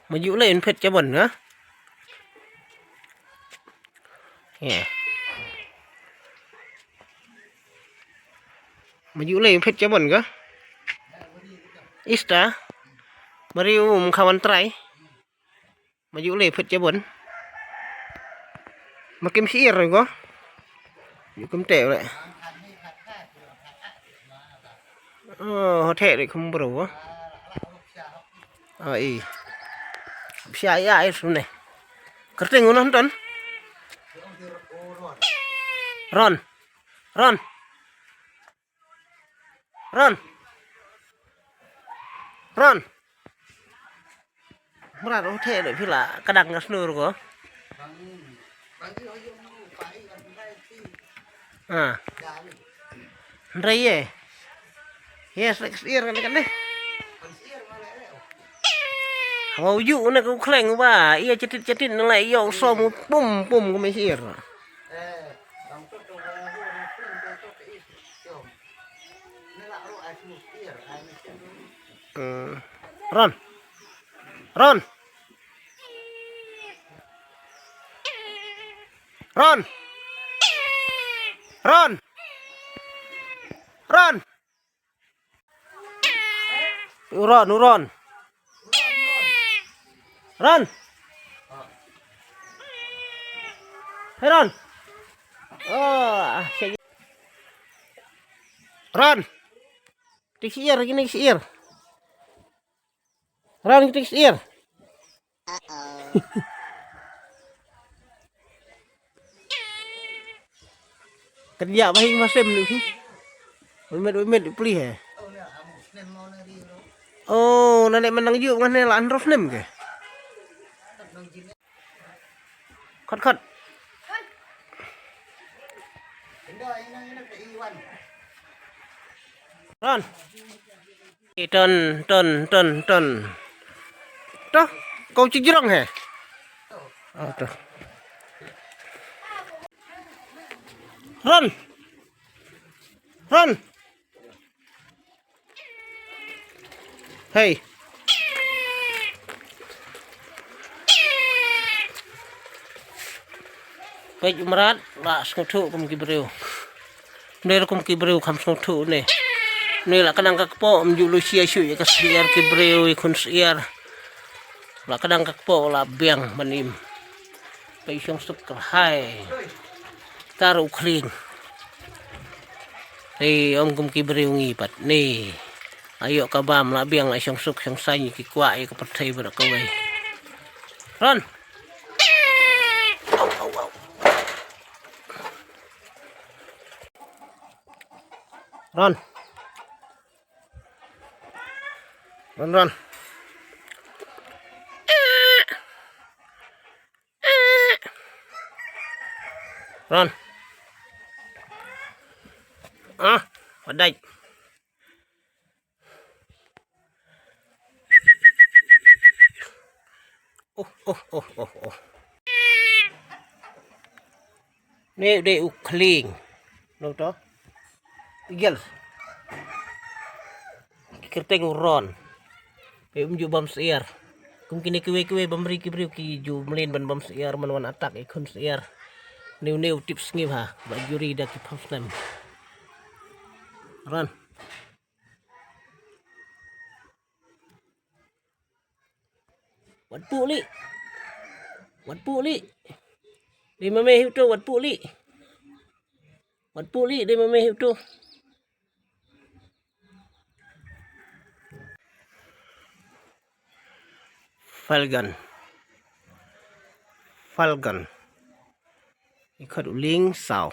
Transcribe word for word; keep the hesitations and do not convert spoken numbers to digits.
Maju lei un phet jabon ka. Ya. Maju lei un phet jabon ka. Ista. Mari um khawan trai. Maju lei phet jabon. Makim siir ko. Yu kum te le. Oh, hotel le kum bro ko. Ai. Psia ya ai sune. Kerteng uno ton. Ron. Ron. Ron. Ron. Mra ro the le phi la ka dang ka snur ko. Ah. Ndrai ye. Yes, like siir kan kan deh. Hau ju ne ku kleng ba. Ia cetit cetit ne le io som pum pum ku me siir. Hmm. Ron. Ron. Ron. Ron. Ron. Uron, uron. Ron. Hey, Ron. Oh, ah, siya. Ron. Tik siir, kini siir. Ron, tik siir. Kerja bahing masem ni sih. Umet umet pulih eh. Oh, nane menang juk ngan ne la androf nem ke. Khot khot. Ron. Eh, ton ton ton ton. Toh, kau cijrong he. Oh, toh. Ron. Ron. Hey. Peit u mrad la sngewthuh kum ki briew. Ner kum ki briew kham sngewthuh ne. Ne la ka dang ka kpoh ym ju lu sia shu ïa ka siar ki briew ïa khun siar. La ka dang ka kpoh la biang ban im. Peit shong suk kyrhai. Tar u khring. Hei, ym kum ki briew ngi pat ne. Ayo ka bam la biang la shong suk shong sain ki kwah ïa ka pyrthei bad kawei. Ron. Ron. Ron, ron. Ron. Ah, padai. Oh, oh, oh, oh, oh. Ni dei u khling. Lo to. Igel. Kyrteng u Ron. Pe um ju bam siar. Kum kine kiwei kiwei bam ri ki briew ki ju mlien ban bam siar man wan attack i khun siar. Niu niu tip sngi ha. Ba juri da ki pham snem. Ron. Wat pu li. Wat pu li. Dei ma me hiu tu wat pu li. Wat pu li dei ma me hiu tu. Falgan. Falgan. I khot u ling saw.